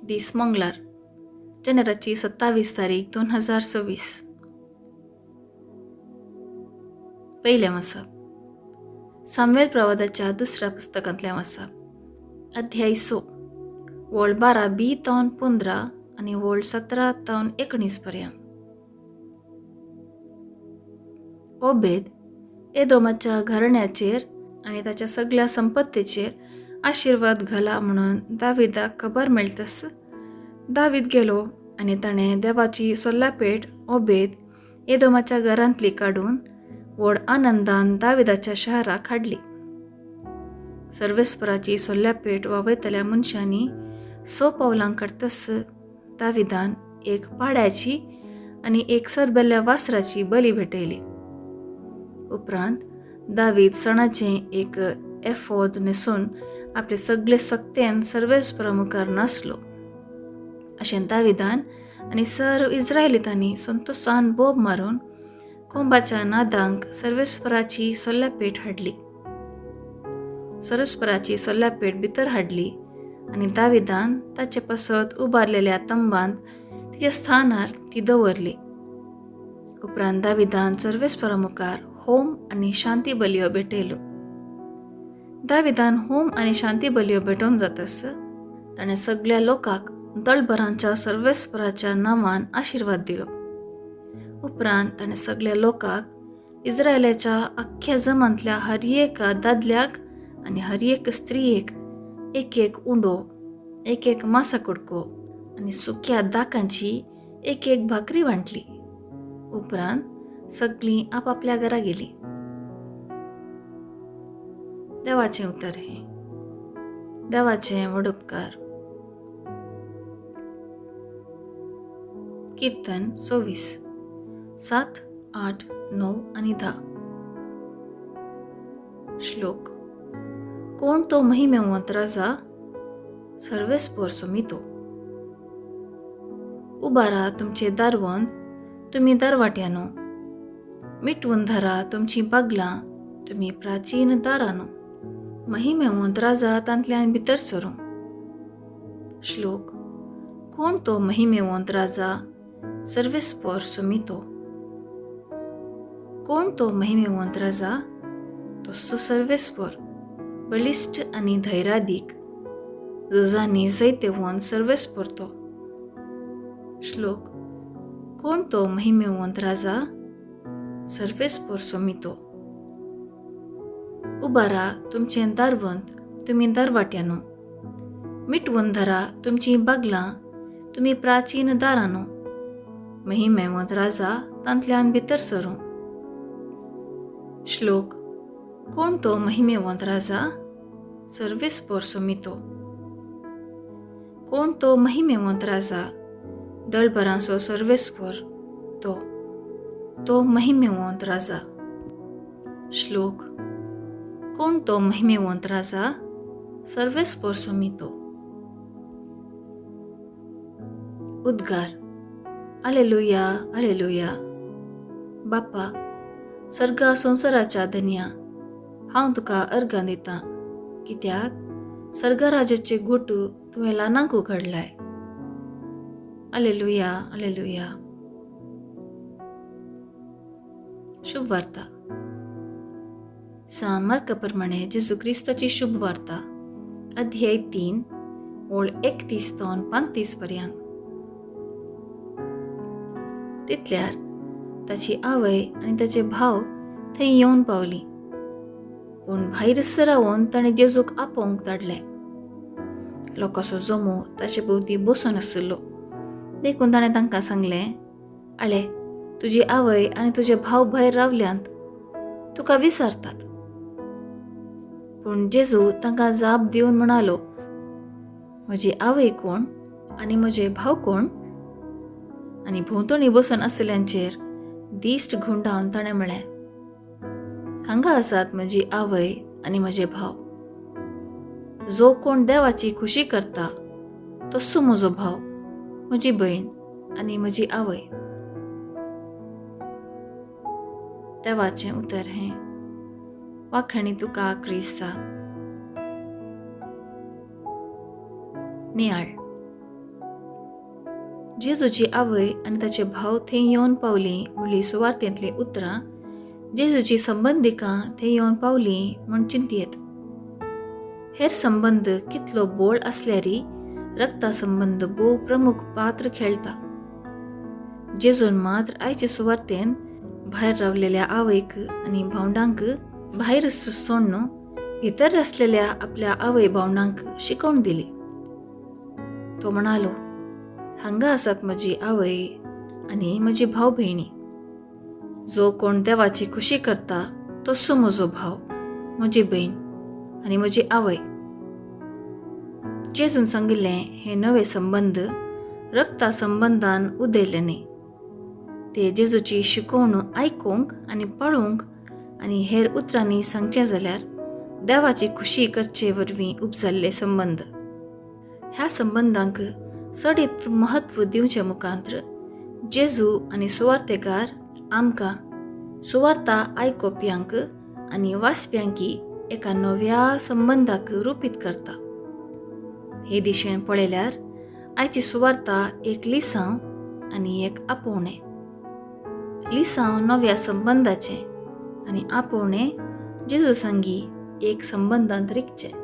दीस मंगळार, जानेराची 27 तारीख 2026. पयलें वाचप सामुएल प्रवादाच्या दुसऱ्या पुस्तकांतलें वाचप, अध्याय 6, वळ 12 बी तावन 15 आनी वळ 17 तावन 19 पर्यंत. ओबेद एदोमाच्या घराण्याचेर आनी ताच्या सगळ्या संपत्तीचेर आशिर्वाद घाला म्हणून दाविदाक खबर मेळटस दावीद गेलो आनी ताणें देवाची सोल्लापेट ओबेद एदोमाच्या घरांतली काडून व्हड आनंदान दाविदाच्या शहराक हाडली. सर्वेस्पराची सोल्ल्यापेट वावयतल्या मनशांनी 6 पावलां काडतस दाविदान एक पाड्याची आनी एक सरबेल्ल्या वासराची बली भेटयली. उपरांत दावीद सणाचें एक एफोद न्हेसून आपले सगळे सक्तेन सर्वेस्परा मुखार नासलो. अशें दाविदान आनी सर्व इस्रायलितांनी संतोसान बोब मारून कोंबाच्या नादांक सर्वेस्पराची सोल्ल्यापेट हाडली. सर्वेस्पराची सोल्ल्यापेट भितर हाडली आनी दाविदान ताचे पसत उबारलेल्या तंबांत तिच्या स्थानार ती दवरली. उपरांत दाविदान सर्वेस्परा मुखार होम आनी शांती बलयो भेटयल्यो. दाविदान होम आनी शांती बलयो भेटोवन जातस ताणें सगळ्या लोकांक दळभरांच्या सर्वेस्पराच्या नांवान आशिर्वाद दिलो. उपरांत ताणें सगळ्या लोकांक इस्रायलाच्या अख्ख्या जमांतल्या हर एका दादल्याक आनी हर एक स्त्रियेक एक एक उंडो, एक एक मासा कुडको आनी सुक्या दाकांची एक एक भाकरी वांटली. उपरांत सगळीं आपापल्या घरा गेलीं. देवाचें उतर हें. देवाचें व्हड उपकार. कीर्तन 26, 7, 8, 9 आनी 10. श्लोक. कोण तो महिमेवंत राजा, सर्वेस्पर सोमितो. उबारा तुमचे दारवंत, तुमी दरवाट्यानो, मिटवून धरा तुमची बागलां, तुमी प्राचीन दारानो. महिमेवंत राजा तांतल्यान भितर सरूं. श्लोक. कोण तो महिमेवंत राजा, सर्वेस्पर सोमितो. कोण तो महिमेवंत राजा, तोसो सर्वेस्पर, बळिश्ट आनी धैर्यादीक, झुजांनी जैतेवंत सर्वेस्पर तो. श्लोक. कोण तो महिमेवंत राजा, सर्वेस्पर सोमितो. उबारा तुमचें दारवंत, तुमी दरवाट्यानो, मिटवून धरा तुमचीं बागलां, तुमी प्राचीन दारानो. महिमेवंत राजा तांतल्यान भितर सरूं. श्लोक. कोण तो महिमेवंत राजा, सर्वेस्पर सोमितो. कोण तो महिमेवंत राजा, दळभरांचो सर्वेस्पर तो, तो महिमेवंत राजा. श्लोक. कोण तो महिमेवंत राजा, सर्वेस्पर सोमितो. उद्गार. आलेलुया, आलेलुया. बापा, सर्गा संवसाराच्या धनया, हांव तुका अर्गां दितां, कित्याक सर्गराजाचे गोटू तुवें ल्हानांक उगडलाय. आलेलुया, आलेलुया. शुभ वार्ता. सान मार्का प्रमाणे जेजू क्रिस्ताची शुभ वार्ता, अध्याय 3, ओळ 31 तावन 35 पर्यंत. तितल्यार ताची आवय आनी ताचे भाव थंय येवन पावली, पूण भायर सरावन ताणें जेजूक आपोवंक धाडलें. लोकांचो जमो ताचे भोंवती बसून आशिल्लो, देखून ताणें तांकां सांगलें, आळे, तुजी आवय आनी तुजे भाव भायर रावल्यांत, तुका विचारतात. पूण जेजू तांकां जाप दिवन म्हणालो, म्हजी आवय कोण आनी म्हजे भाव कोण? आनी भोंवतणी बसून आशिल्ल्यांचेर दिश्ट घुंवडावन ताणें म्हळें, हांगा आसात म्हजी आवय आनी म्हजे भाव. जो कोण देवाची खुशी करता तसो म्हजो भाव, म्हजी भयण आनी म्हजी आवय. देवाचें उतर हें. वाखाणी तुका क्रिस्ता. नियाळ. जेजूची आवय आनी ताचे भाव थंय येवन पावलीं म्हणली सुवार्तेंतलीं उतरां जेजूची संबंदिकां थंय येवन पावलीं म्हूण चिंतयेत. हेर संबंद कितलो बोळ आसल्यारय रक्ता संबंद भोव प्रमुख पात्र खेळटा. जेजून मात्र आयचे सुवार्तेन भायर रावलेल्या आवयक आनी भावंडांक भायर सोडून भितर आसलेल्या आपल्या आवय भावंडांक शिकवण दिली. तो म्हणालो, हांगा आसात म्हजी आवय आनी म्हजी भाव भयणी. जो कोण देवाची खुशी करता तसो म्हजो भाव, म्हजी भयण आनी म्हजी आवय. जेजून सांगिल्लें हे नवे संबंद रक्ता संबंदान उदयले न्ही. ते जेजूची शिकवण आयकूंक आनी पाळूंक आनी हेर उतरांनी सांगचें जाल्यार देवाची खुशी करचे वरवीं उपजाल्ले संबंद. ह्या संबंदांक चडीत म्हत्व दिवचे मुखांत्र जेजू आनी सुवार्तेकार आमकां सुवार्ता आयकोपयांक आनी वाचप्यांकी एका नव्या संबंदाक रुपीत करता. हे दिशेन पळयल्यार आयची सुवार्ता एक लिसांव आनी एक आपोवणें. लिसांव नव्या संबंदाचें आनी आपोवणें जेजू संगी एक संबंदांत रिगचें.